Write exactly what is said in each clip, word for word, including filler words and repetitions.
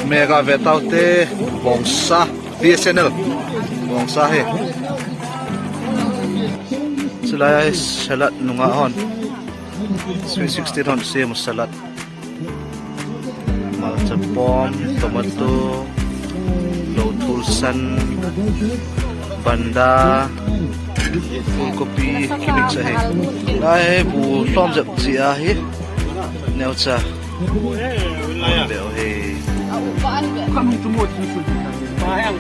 Mega ve taute, bongsa, B S N L. Bongsa hi. Chulai a hi salad nungah hon. Sweet sixteen hon sem salad. Malcha pom, tomato, lou thul san, banda, full copy, kimix ahi. Lai bu lhom jep ji ahi. Neocha. Be ahi.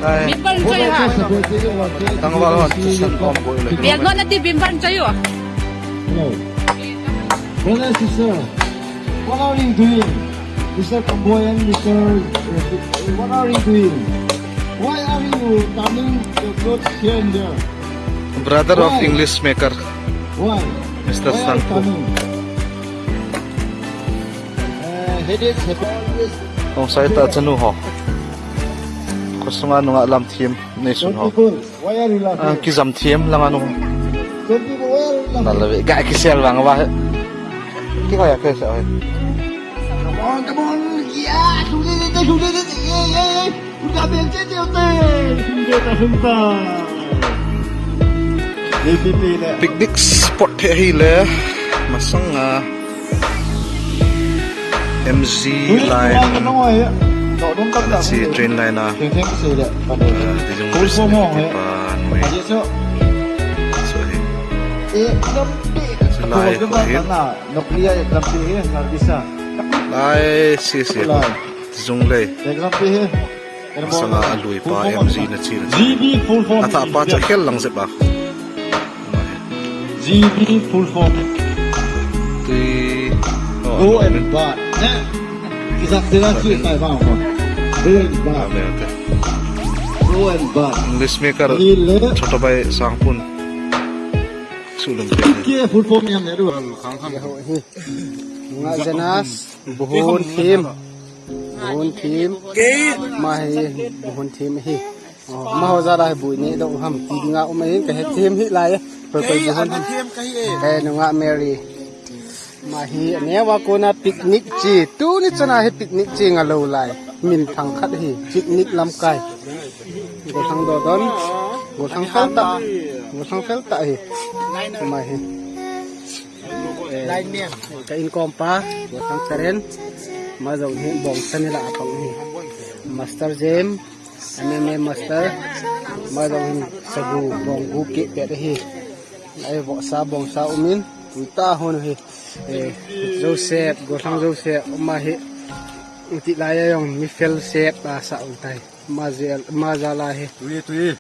Lai. Bimban chai ha. Tangval hon, san om boi le. Bial no na ti bimban chai yo. Hello. Brother, sister, what are you doing? Mister Kamboy and Mister, uh, what are you doing? Why are you turning your clothes here and there? Brother of Why? English maker. Why? Mister Why are you Sangpu. Turning? Uh, headaches happen always. Hong sai ta chanu ho. Khosung a nungah lam thim nei sun ho. Some people Why are you laughing? Ah, kijam thiem lang anu. Don't give a well. Na la ve, ga kisel vang va. Ki hoya ke sa. Come on, come on. Yeah, sule de, sule de. Yeah, yeah, yeah. Uda ben che che ute. Sule de ta sule ta. Picnic spot hi le. Masang a. M Z line. Ana si train line a. Ah, tijung bus na kiti pa nui. So hi. Chulai ho hin. Lai si si. Tijung lei. Masanga alui pa M Z na chi na chi. Atha pa cha khel lang jep a. G B full form. Tui. Oh, go and bat. Kisap sila si tai bang ko. Go and bat. Go and bat. English maker. Ni le. Chota bai sangpun. Sulum. Ki full form yang ne du. Nga jenas, buhun thim. Buhun thim. Mahi, buhun thim hi. Oh, ma ho jala hi bui nei dong ham ti dinga um ahin ka het thim hi lai. Koi koi bu hon ham. Ka nungah Mary. Mahi, ane wa kona picnic chi. Tuni chana hi picnic chi nga lo lai. Min thang khat hi. Picnic lamkai. Golhang dodon. Golhang fel ta. Golhang fel ta hi. Mahi. Ka inkom pa. Golhang Karen. Ma jong hi bong sanila apang hi. Master James. M M A master, ma jong hin sagu bong gu ke pet hi. Ai bongsa bongsa umin, tuta hon hi. Eh, Joseph, Golhang Joseph, ma hi. Uti lai a jong mi fel sep a sa utai. Ma jel, ma jala hi. Tui, tui.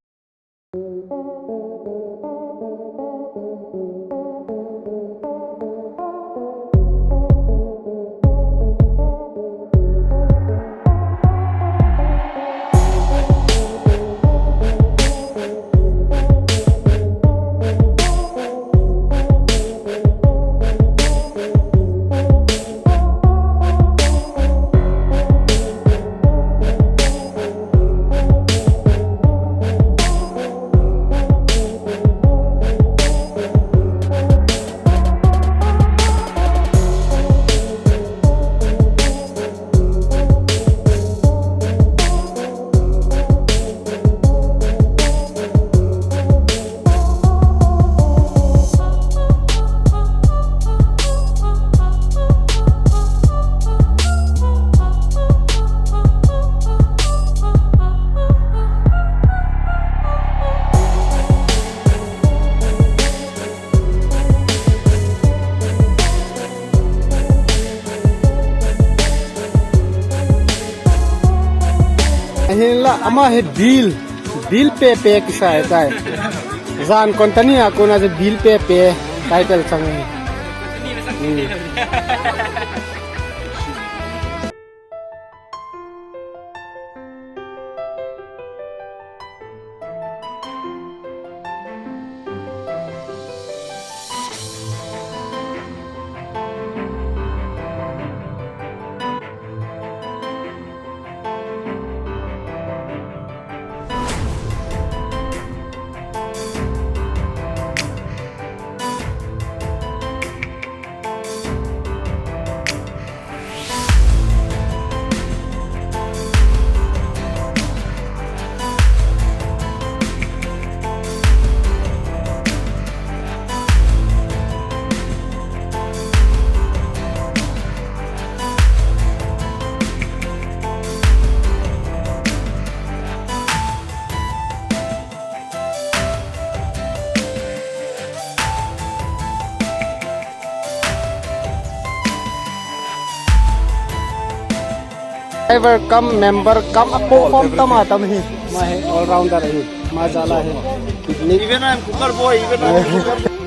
Ahinla, ama hi bill, bill pe pe kisa ahitai. Jan kon tani a kona chu bill pe pe title chang hi. Hmm. Driver cum member cum a perform tam a tam hi. Ma hi all rounder hi. Ma jala hi. Kidney. Even I'm cooker boy, even I'm cooker boy.